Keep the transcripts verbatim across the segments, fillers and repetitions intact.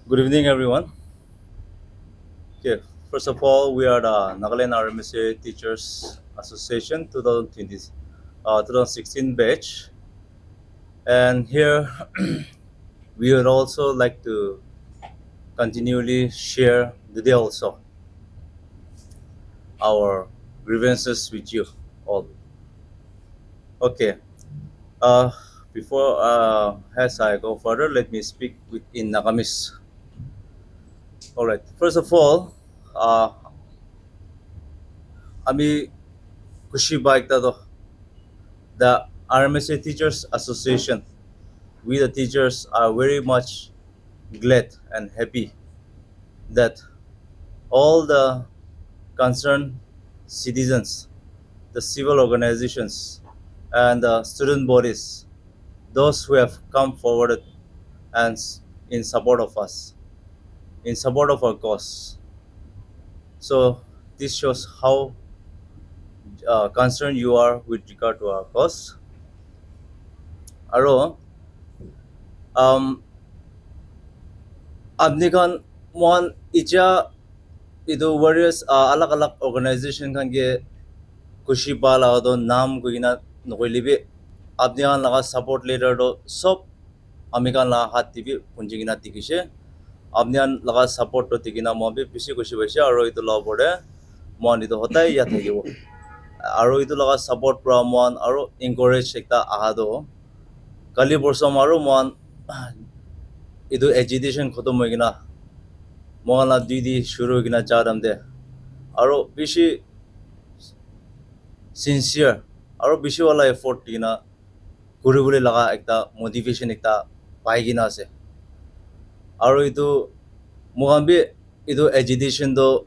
Good evening, everyone. Okay, first of all, we are the Nagaland R M S A Teachers Association two thousand twenty, uh, two thousand sixteen batch. And here, we would also like to continually share today also our grievances with you all. Okay. Uh, before, uh, as I go further, let me speak with, in Nagamese. All right. First of all, uh, ami khushi pa ekta toh, the R M S A Teachers Association, we the teachers are very much glad and happy that all the concerned citizens, the civil organizations, and the student bodies, those who have come forward and s- in support of us, in support of our cause. So this shows how uh, concerned you are with regard to our cause. Aro, um, apni khan, mohan itya etu various, uh, alag alag organization khan ke khushi pa laga toh naam koi kena nokoile bi, apni khan laga support letter toh sob ami khan laga hath te bi punji kena dikhi se. Apni khan laga support toh dikhi na mohan bi bishi khushi paise, aro etu laga opor te mohan etu hodai yaad thakibo. Aro etu laga support pra mohan aro encourage ekta aha toh, kali porsu aro mohan etu agitation khotom hoi kena mohan laga duty shuru hoi kena ja time te aro bishi sincere aro bishi wala effort di kena kuri bole laga ekta motivation ekta pai kena ase. Aro etu mohan bi etu agitation toh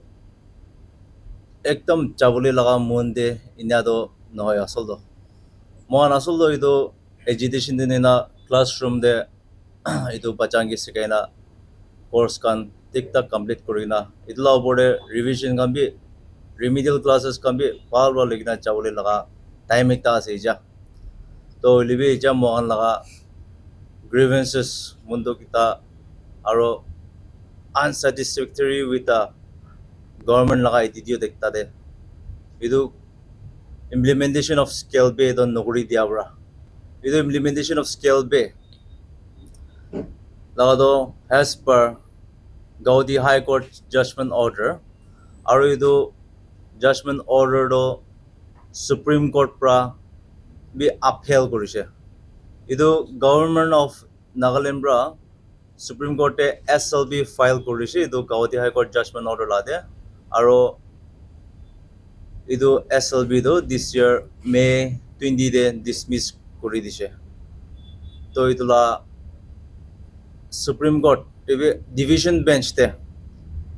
ekdam jabole laga mon te enia toh nohoi asol toh. Mohan asol toh etu agitation te nina classroom te etu bacha khan ke sikai na course khan thik thak complete kuri kena etu laga opor te revision khan bi, remedial classes khan bi bhal para loi kena jabole laga time ekta ase ija. Toh hoile bi ija mohan laga grievances, mon dukh ekta aro unsatisfactory with the government laga attitude ekta te etu implementation of scale pay toh nokori dia para, etu implementation of scale pay laga toh as per Guwahati High Court judgment order, aro etu judgment order toh Supreme Court pra bi upheld korise. Etu Government of Nagaland pra Supreme Court te S L B file korise etu Guwahati High Court judgment order la te, aro etu S L B tu this year May twenty te dismiss kuri dise. To etu la Supreme Court te bi division bench te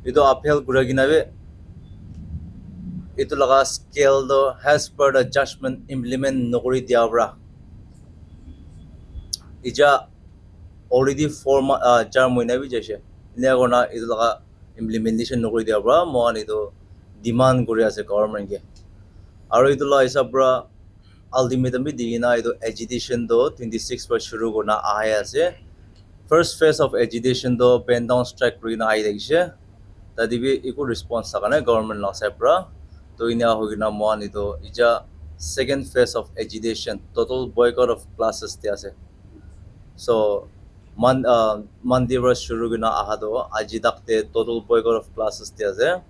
etu upheld kura kena bi etu laga scale tu as per the judgment implement nokori dia para ija already four month, uh, char mahina bi jaise. Enia kurina etu laga implementation nokori dia para moikhan etu demand kuri ase government ke. Aru etu la hisab para ultimatum bi di kena etu agitation tu twenty six para shuru kurina ahi ase. First phase of agitation tu pen down strike kuri kena ahi thakishe. Tate bi eku response thaka nai government la side para. To enia hoi kena moikhan etu ija second phase of agitation, total boycott of classes te ase. So, mon-, uh, Monday para shuru kurina aha toh aji tak te total boycott of classes te ase.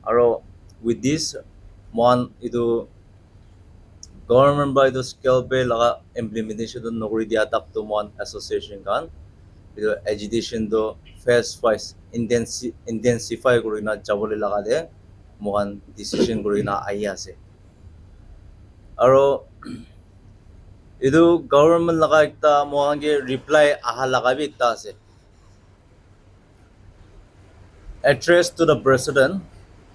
Aro with this, moikhan etu government para etu scale pay laga implementation tu nokori dia tak tu moikhan association khan etu agitation tu phase wise intensi-, intensify kurina jabole laga te moikhan decision kurina ahi ase. Aro etu government laga ekta moikhan ke reply aha laga bi ekta ase. Address to the President,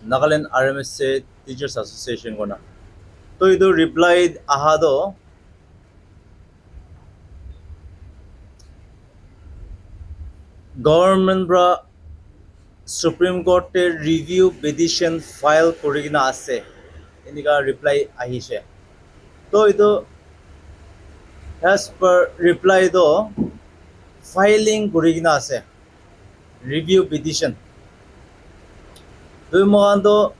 Nagaland R M S A Teachers Association kona. To etu reply aha toh government para Supreme Court te review petition file kuri kena ase. Enika reply ahishe. To etu as per reply toh filing kuri kena ase, review petition. Toi moikhan toh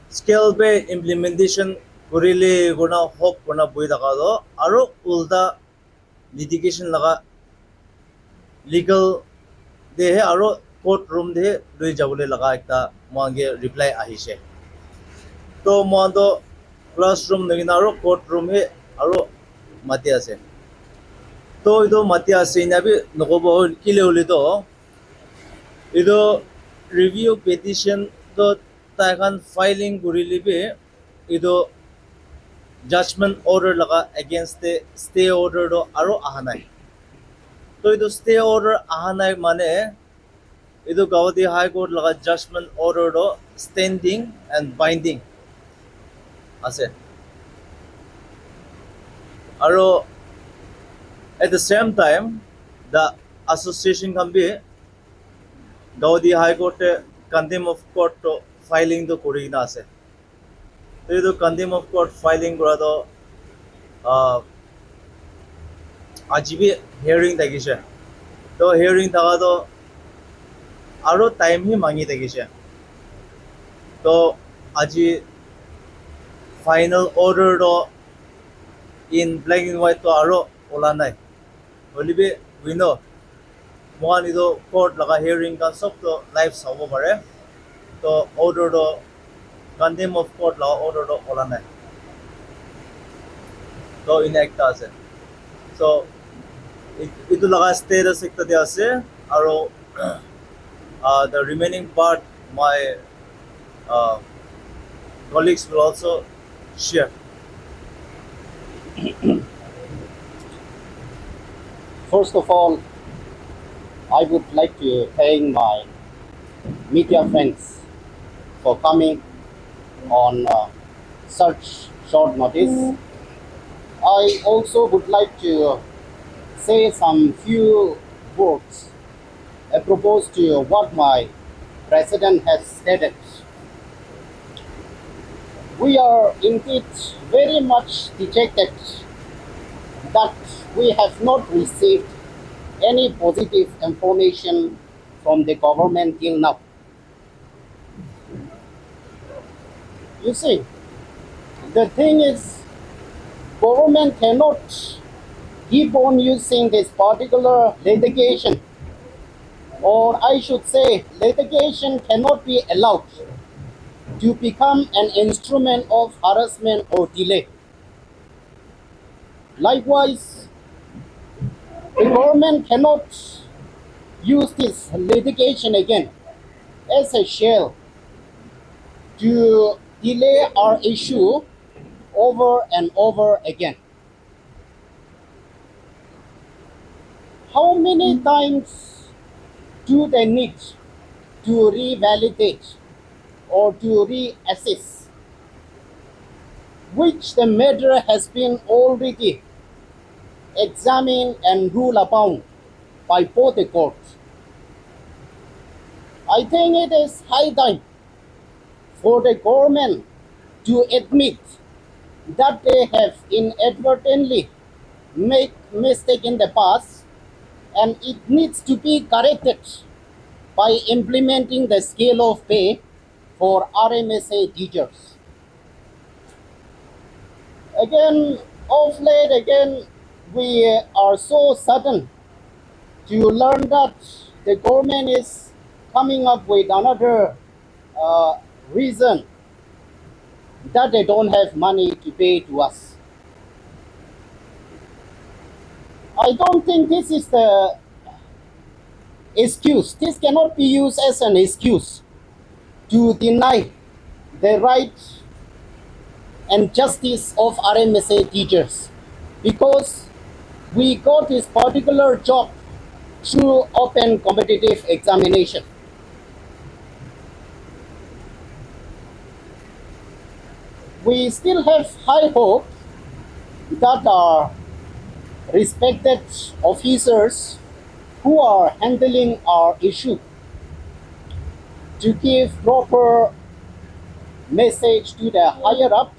scale pe implementation kurile kurina hope kurina bohi thaka toh aro ulta litigation laga legal te he aro court room te he loi jabole laga ekta moikhan ke reply ahise. To moikhan to classroom nahoi kena aro court room he aro mati ase. To etu mati ase ena bi nokobo hoi, kile hoile to etu review petition to tai khan filing kurile bi etu judgment order laga against te stay order to aro aha nai. To etu stay order aha nai mane etu Guwahati High Court laga judgment order to standing and binding ase. Aro at the same time, the association khan bi Guwahati High Court te contempt of court to filing to kuri kena ase. To etu contempt of court filing kura to, ah, aji bi hearing thakise. To hearing thaka to aro time hi mangi thakise. To aji final order to in black and white to aro ola nai. Hoile bi, we know, moikhan etu court laga hearing khan sob to live sabo pare. To order to, contempt of court laga order to ola nai. To ena ekta ase. So, it- etu laga status ekta te ase. Aro, uh, the remaining part, my uh, colleagues will also share. First of all, I would like to thank my media friends for coming on uh, such short notice. I also would like to say some few words apropos to what my president has stated. We are indeed very much dejected that we have not received any positive information from the government till now. You see, the thing is, government cannot keep on using this particular litigation, or I should say, litigation cannot be allowed to become an instrument of harassment or delay. Likewise, the government cannot use this litigation again as a shell to delay our issue over and over again. How many times do they need to revalidate or to reassess, which the matter has been already examined and ruled upon by both the courts? I think it is high time for the government to admit that they have inadvertently made mistake in the past, and it needs to be corrected by implementing the scale of pay for R M S A teachers. Again, of late, again, we are so saddened to learn that the government is coming up with another uh, reason that they don't have money to pay to us. I don't think this is the excuse. This cannot be used as an excuse to deny the right and justice of R M S A teachers, because we got this particular job through open competitive examination. We still have high hope that our respected officers who are handling our issue to give proper message to the higher up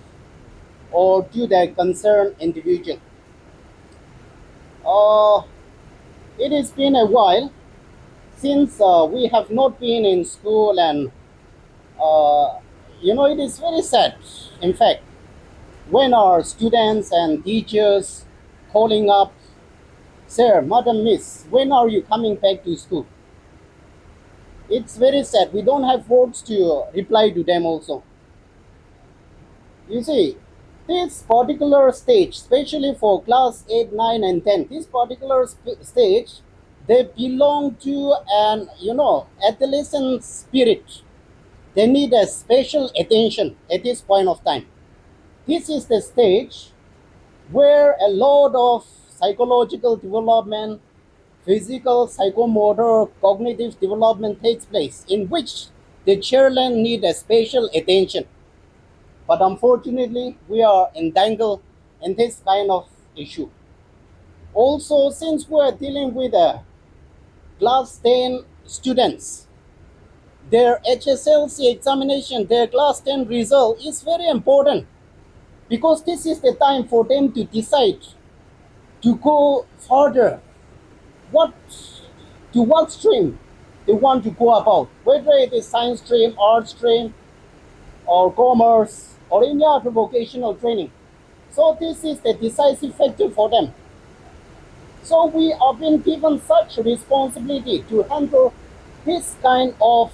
or to the concerned individual. Uh, It has been a while since uh, we have not been in school, and uh, you know, it is very sad, in fact, when our students and teachers calling up, "Sir, Madam, Miss, when are you coming back to school?" It's very sad. We don't have words to reply to them also. You see, this particular stage, especially for class eight, nine, and ten, this particular sp- stage, they belong to an, you know, adolescent spirit. They need a special attention at this point of time. This is the stage where a lot of psychological development, physical, psychomotor, cognitive development takes place, in which the children need a special attention. But unfortunately, we are entangled in this kind of issue. Also, since we are dealing with a class ten students, their H S L C examination, their class ten result is very important, because this is the time for them to decide to go further, what, to what stream they want to go about, whether it is science stream, art stream, or commerce, or any other vocational training. So this is the decisive factor for them. So we have been given such responsibility to handle this kind of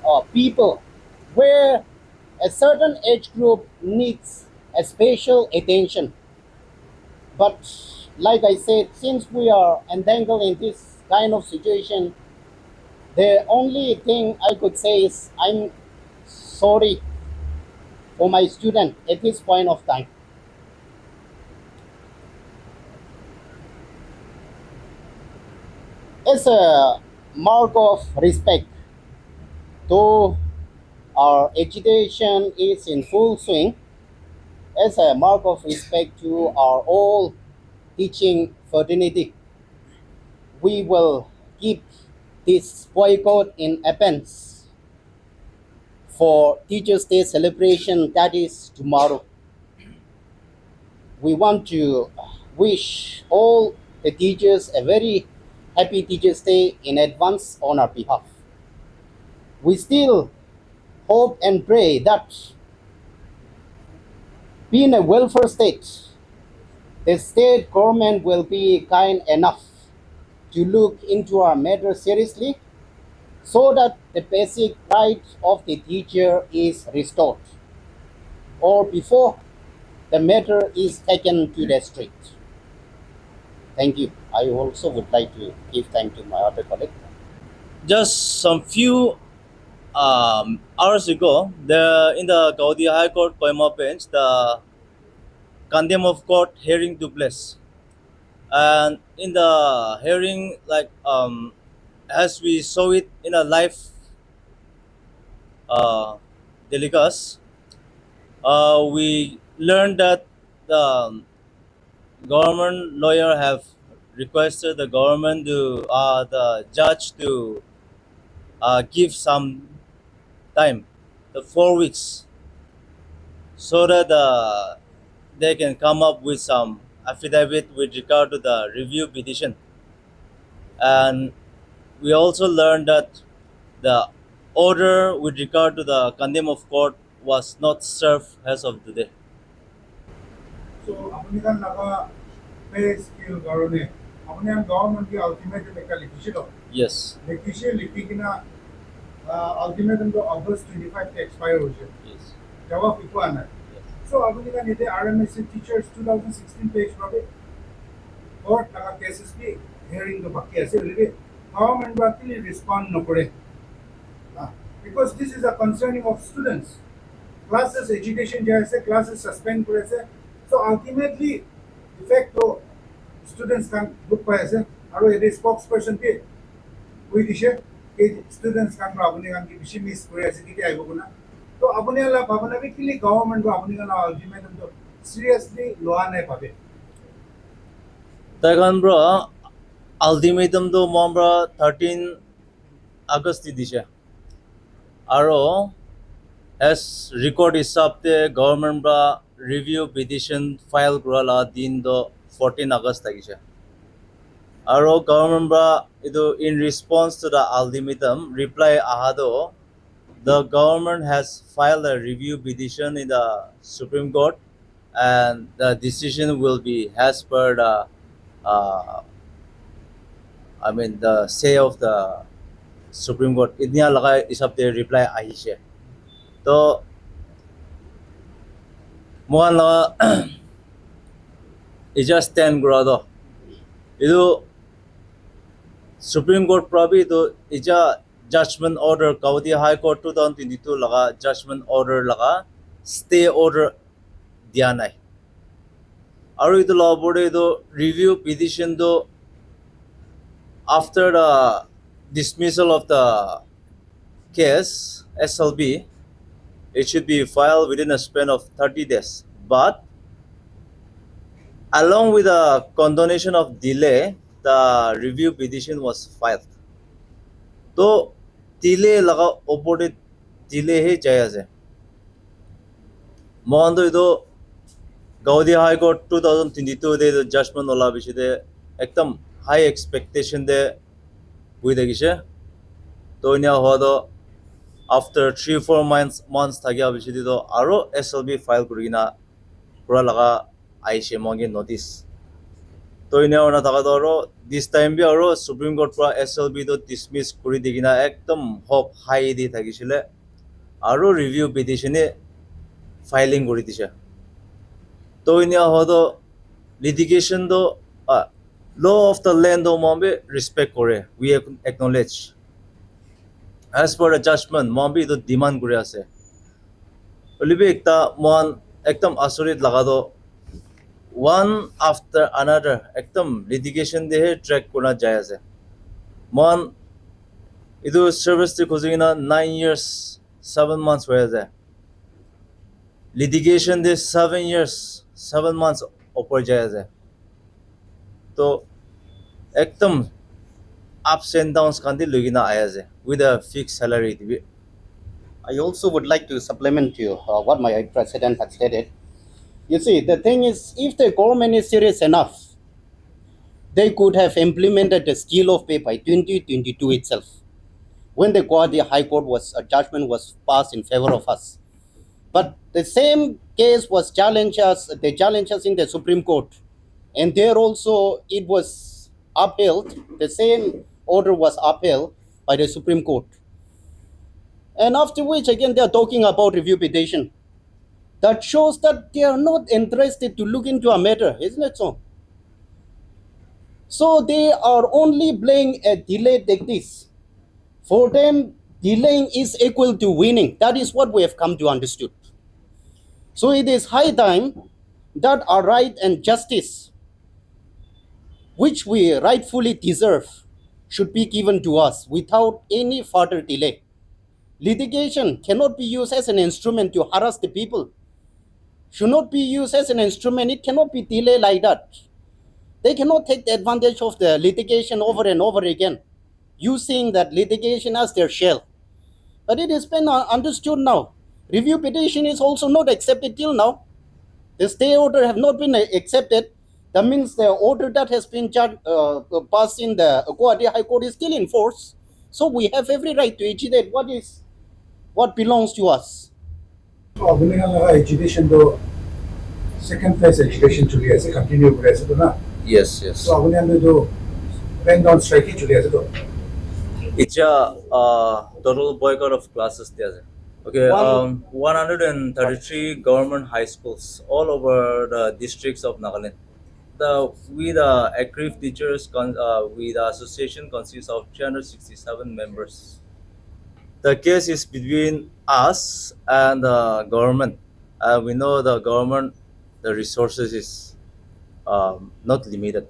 uh, people, where a certain age group needs a special attention. But like I said, since we are entangled in this kind of situation, the only thing I could say is I'm sorry for my student at this point of time. As a mark of respect, though our agitation is in full swing, as a mark of respect to our all teaching fraternity, we will keep this boycott in abeyance for Teachers' Day celebration, that is tomorrow. We want to wish all the teachers a very happy Teachers' Day in advance on our behalf. We still hope and pray that, being a welfare state, the state government will be kind enough to look into our matter seriously, so that the basic right of the teacher is restored, or before the matter is taken to the street. Thank you. I also would like to give time to my other colleague. Just some few um, hours ago, the in the Gauhati High Court Kohima bench, the contempt of court hearing took place, and in the hearing, like, um, as we saw it in a live uh, telecast, uh, we learned that the government lawyer have requested the government to uh, the judge to uh, give some time, the four weeks, so that uh, they can come up with some affidavit with regard to the review petition. And we also learned that the order with regard to the contempt of court was not served as of today. So, আপুনি kan laga pay scale কাৰণে আপুনি আমি গভৰ্ণমেণ্টক আল্টিমেটাম এটা লিখিছিলোঁ। Yes, লিখিছে, লিখি কিনা আল্টিমেটামটো আগষ্ট টুৱেণ্টি ফাইভ এক্সপায়াৰ হৈছে, yes, জবাব একো অহা নাই। yes. চ' আপুনি কাৰণ এতিয়া R M S C teachers two thousand sixteen page বাবে কোৰ্ট লগা কেছ এছ পি হিয়াৰিংটো বাকী আছে বুলিবি গভৰ্ণমেণ্টে একচুৱেলি ৰেছপণ্ড নকৰে। Because this is a concerning of students, classes education দিয়া আছে, ক্লাছেছ ছাছপেণ্ড কৰি আছে। চ' আল্টিমেটলি ইফেক্টটো ষ্টুডেণ্টছ খান দুখ পাই আছে। আৰু এতিয়া স্পক্স পাৰ্চনটোৱে কৈ দিছে কি ষ্টুডেণ্টছ খান বা আপুনি খান কি বেছি মিছ কৰি আছে, কেতিয়া আহিব কোনা। তো আপুনি অলপ ভাবনা বি কেলে গভৰ্ণমেণ্টে আপুনি খান আল্টিমেটামটো চিৰিয়াছলি লোৱা নাই ভাবে। Tai khan pra ultimatum tu mohan pra thirteen August te dishe. Aro as record hisab te government pra review petition file kura la din to fourteen August thakishe. Aro government pra etu in response to the ultimatum reply aha toh, the government has filed a review petition in the Supreme Court and the decision will be as per the uh, I mean the say of the Supreme Court. Itia laga hisab te reply ahishe. To mohan laga ija stand kura toh etu Supreme Court pra bi etu ija judgment order, Guwahati High Court two thousand twenty-two laga judgment order laga stay order dia nai. Aru etu laga opor te etu review petition tu after the dismissal of the case, S L B, it should be filed within a span of thirty days. But along with the condonation of delay, the review petition was filed. To delay laga opor te delay he jai ase. Mohan to etu Guwahati High Court two thousand twenty-two te etu judgment ola piche te ekdam high expectation te bui thakishe. To enia hoa to after three four months months thakia piche te to aro S L B file kuri kena pura laga aishe mohan ke notice. To enia hoina thaka to aro this time bi aro Supreme Court pra S L B to dismiss kuri di kena ekdam hope high di thakishile. Aro review petition e filing kuri dishe. To enia hoa to litigation to ah, law of the land to mohan bi respect kore. We ac- acknowledge. As per the judgment, mohan bi etu demand kuri ase. Hoile bi ekta mohan ekdam asorit laga to one after another ekdam litigation te he drag kurina jai ase. Mohan etu service te khuji kena nine years seven months hoi ase. Litigation te seven years seven months opor jai ase. To ekdam ups and downs khan te loi kena ahi ase with a fixed salary etu bi. I also would like to supplement to uh, what my president had stated. You see, the thing is, if the government is serious enough, they could have implemented the scale of pay by twenty twenty-two itself, when the Guwahati High Court was a judgment was passed in favor of us. But the same case was challenged us, they challenged us in the Supreme Court, and there also it was upheld. The same order was upheld by the Supreme Court. And after which, again, they are talking about review petition. That shows that they are not interested to look into a matter, isn't it so? So they are only playing a delay tactics. For them, delaying is equal to winning. That is what we have come to understood. So it is high time that our right and justice, which we rightfully deserve, should be given to us without any further delay. Litigation cannot be used as an instrument to harass the people. Should not be used as an instrument. It cannot be delayed like that. They cannot take the advantage of the litigation over and over again, using that litigation as their shell. But it has been uh, understood now. Review petition is also not accepted till now. The stay order have not been uh, accepted. That means the order that has been judged, uh, passed in the Guwahati High Court is still in force. So we have every right to agitate what is what belongs to us. So apuni khan laga agitation to second phase agitation choli ase, continue kuri ase to na? Yes, yes. So apuni khan to pen down strike hi choli ase to? It's a uh, total boycott of classes dia ase. Okay, One- um, one hundred thirty-three government high schools all over the districts of Nagaland. The, we the aggrieved teachers con, uh, we the association consists of three hundred sixty-seven members. The case is between us and the government. Uh, we know the government, the resources is um, not limited.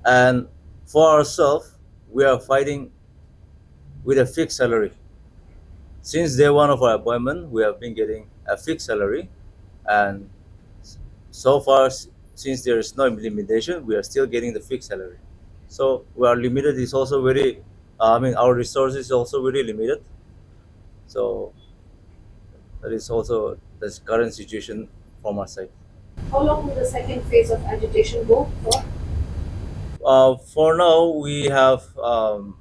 And for ourselves, we are fighting with a fixed salary. Since day one of our appointment, we have been getting a fixed salary, and so far, s- since there is no implementation, we are still getting the fixed salary. So we are limited. Is also very, uh, I mean, our resources is also very limited. So that is also the current situation from our side. How long will the second phase of agitation go for? Uh, for now, we have um,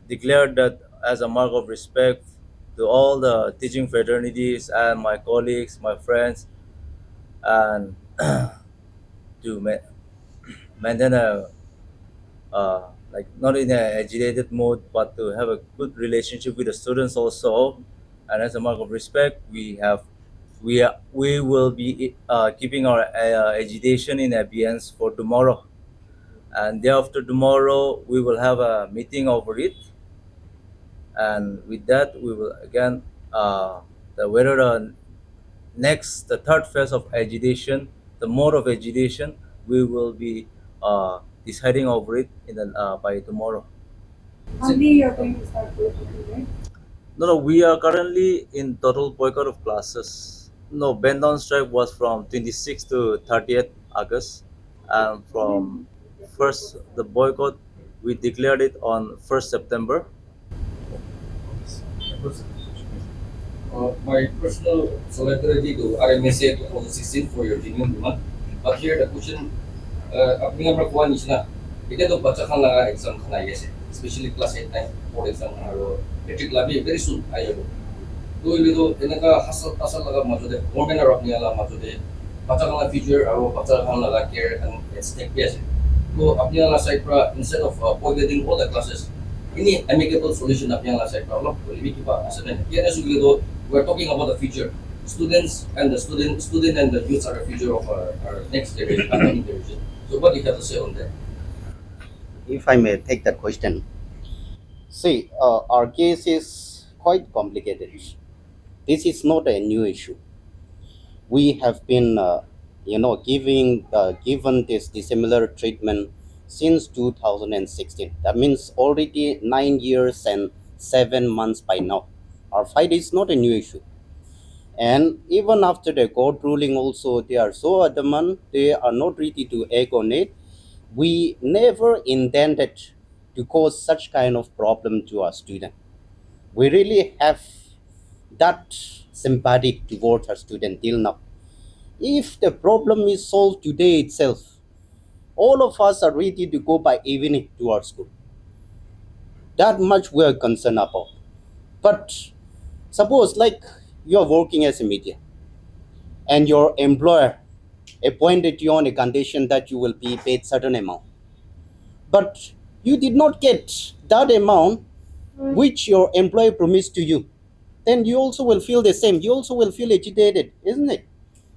declared that as a mark of respect to all the teaching fraternities and my colleagues, my friends, and to ma- maintain a uh, like not in an agitated mode, but to have a good relationship with the students also. And as a mark of respect, we have we are, we will be uh, keeping our uh, agitation in abeyance for tomorrow. And day after tomorrow, we will have a meeting over it. And with that, we will again uh, the whether the next the third phase of agitation, the mode of agitation, we will be uh, deciding over it in the uh, by tomorrow. Monday, you're going to start boycotting, right? No, no, we are currently in total boycott of classes. No, bend down strike was from twenty-sixth to thirtieth August, and from first the boycott we declared it on first September. Uh, my personal solidarity to R M S A two thousand sixteen for your genuine demand. But here the question, uh, apni amra kowa nishina, etia to bacha khan laga exam khan ahi ase, especially class eight, nine, board exam khan aru matric la bi very soon ahi jabo. To etu eneka hasal tasal laga majo te government aru apni laga majo te bacha khan laga future aru bacha khan laga care khan at stake bi ase. To apni laga side pra, instead of uh, boycotting all the classes, any amicable solution apni laga side pra olop hoile bi kiba ase ne? Kiya ase koile to we are talking about the future. Students and the student, student and the youths are the future of our, our next generation, upcoming generation. So what do you have to say on that? If I may take that question, see, uh, our case is quite complicated. This is not a new issue. We have been, uh, you know, giving uh, given this dissimilar treatment since two thousand sixteen. That means already nine years and seven months by now. Our fight is not a new issue. And even after the court ruling, also, they are so adamant, they are not ready to act on it. We never intended to cause such kind of problem to our student. We really have that sympathy towards our student till now. If the problem is solved today itself, all of us are ready to go by evening to our school. That much we are concerned about. But suppose, like, you are working as a media and your employer appointed you on a condition that you will be paid certain amount, but you did not get that amount which your employer promised to you, then you also will feel the same. You also will feel agitated, isn't it?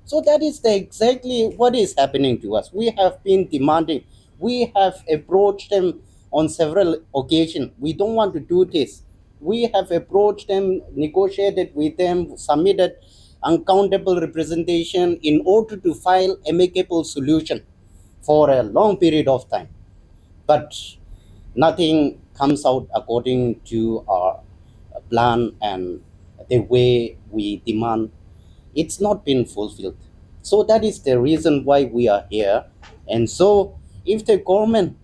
So that is the exactly what is happening to us. We have been demanding, we have approached them on several occasions. We don't want to do this. We have approached them, negotiated with them, submitted uncountable representation in order to file amicable solution for a long period of time. But nothing comes out according to our plan and the way we demand. It's not been fulfilled. So that is the reason why we are here. And so, if the government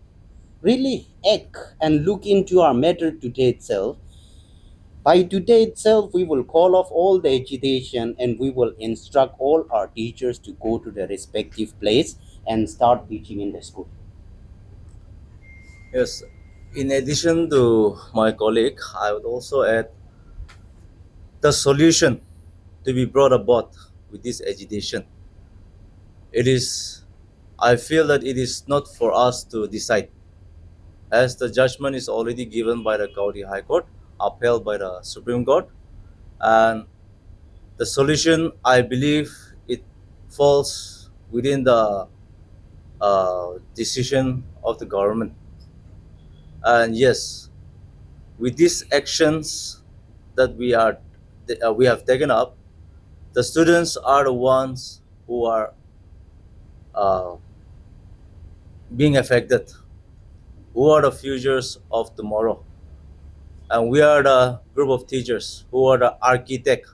really act and look into our matter today itself, by today itself, we will call off all the agitation and we will instruct all our teachers to go to their respective place and start teaching in the school. Yes, in addition to my colleague, I would also add the solution to be brought about with this agitation. It is, I feel that it is not for us to decide, as the judgment is already given by the Gauhati High Court, upheld by the Supreme Court, and the solution, I believe, it falls within the uh, decision of the government. And yes, with these actions that we are uh, we have taken up, the students are the ones who are uh, being affected, who are the futures of tomorrow. And we are the group of teachers who are the architect,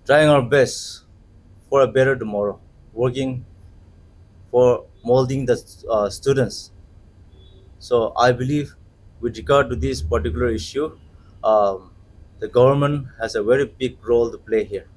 trying our best for a better tomorrow, working for molding the uh, students. So I believe with regard to this particular issue, um, the government has a very big role to play here.